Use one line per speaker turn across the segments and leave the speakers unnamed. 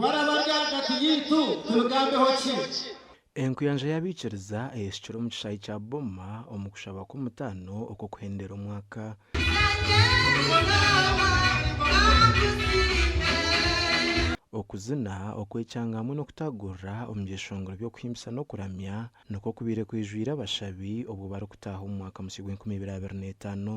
Ku araabe ari ahagati yaitu, tubigambeho ki?
Enkuyanja y'abaikiriza eyeshukire omu kishaayi kya Boma omu kushaba kw'omutaano okw'okuhendera omwaka. Okuzina, okwekyanga hamwe n'okutaagurira omu byeshongoro by'okuhimbisa n'okuramya nikwo kubaire kwijwire abashabi obwo barikutaaha omu mwaka musya gw'enkumi ibiri abiri n'etaano.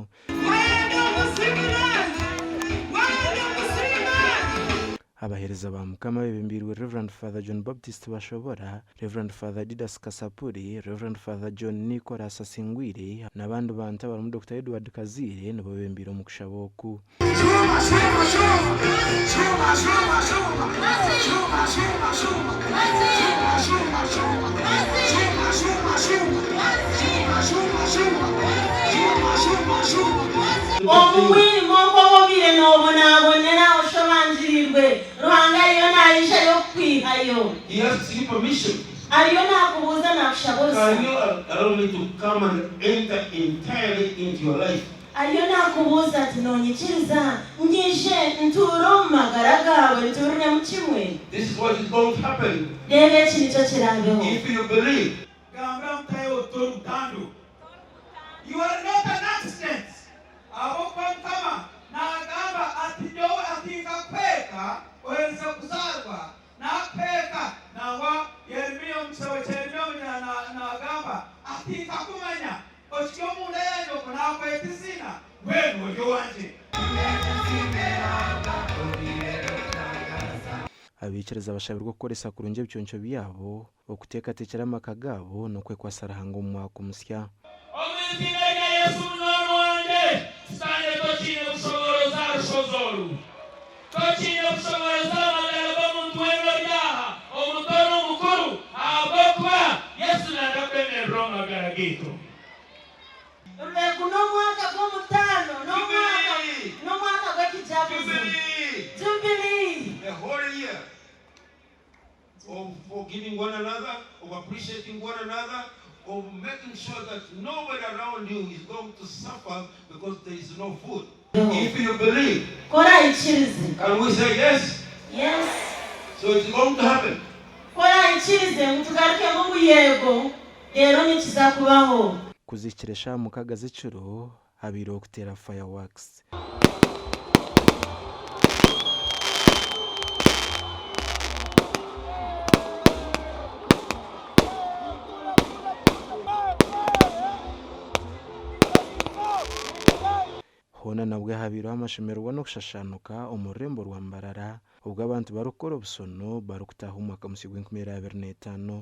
Abaheereza ba Mukama abeebembeirwe Rev. Father John Baptist Bashobora, Rev. Father Didas Kasapuri, Rev. Father John Nicholas Asingwire n'abandi bantu abarimu Dokita Edward Kazaire nibo beebembeire omu kushaba oku.
Omu mwirima ogu obu obaire noobonabonera oshobangiriirwe, Ruhanga ariyo naijayo kukwihayo.
He asks you permission.
Ariyo naakubuuza naakushaba orusa.
Can you allow me to come and enter entirely into your life?
Ariyo naakubuuza ati, Noonyikiriza nyije ntuure omu magara gaawe ntuuriremu kimwe?
This is what is going to happen.
Reeba eki nikyo kiraabeho.
If you believe.
Gambira mutaahi oti, Tori butandu. You are not an accident. Ahabw'okuba Mukama naagamba ati, Nyowe ati nkakuheeka oherize kuzaarwa, naakuheeka. Nangwa Yeremiya omu kitabo kya Yeremiya omunyina naagamba ati, Nkakumanya okiri omunda ya nyoko, naakweta eiziina, mbwenu ori owangye.
Abaikiriza bashabirwe okukoresa kurungi ebiconco byabo Okuteekateekyera amaka gaabo n'okwekwatsa Ruhanga omu mwaka omusya.
Omu iziina rya Yesu munywani wangye, Sitaane tokiine bushoboorozi aha rushozi oru. Tokiine bushoboorozi aha magara g'omuntu weena ori aha, omuto n'omukuru, ahabw'okuba Yesu naija kwemerera omu magara gaitu.
Rwegu n'omwaka gw'omutaano n'omwaka n'omwaka gw'ekijaguzo. Jubilee!
The whole year. Of forgiving one another, of appreciating one another, of making sure that nobody around you is going to suffer because there is no food. If you believe,
Ku oraikirize.
can we say yes?
Yes.
So it's going to happen.
Ku oraikirize ngu tugarukemu ngu yego, reero nikiza kubaho.
Kuzihikira eshaaha mukaaga z'ekiro, habaireho okuteera fireworks. Hoona nabwe habaireho amashemererwa n'okushashaanuka omu rurembo rwa Mbarara obwo abantu barikukora obusono barikutaaha omwaka musya gw'enkumi ibiri abiri n'etaano.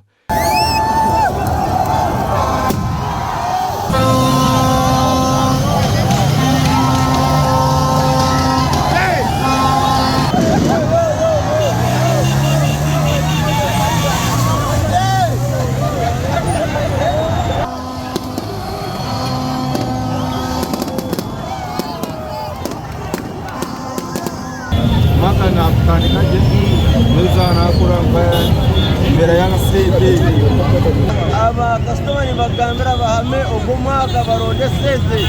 Omwaka nagutandika gye n'eizooba nakura embeera y'akasente.
Aba kasitoma nimbagambira bahame ogu omwaka baronde esente.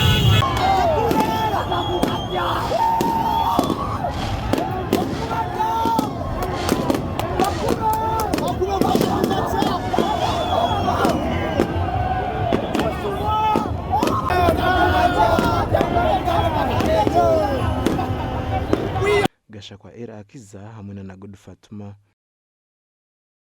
Gashakwa Era Akiza hamwe na Nagudu Fatuma.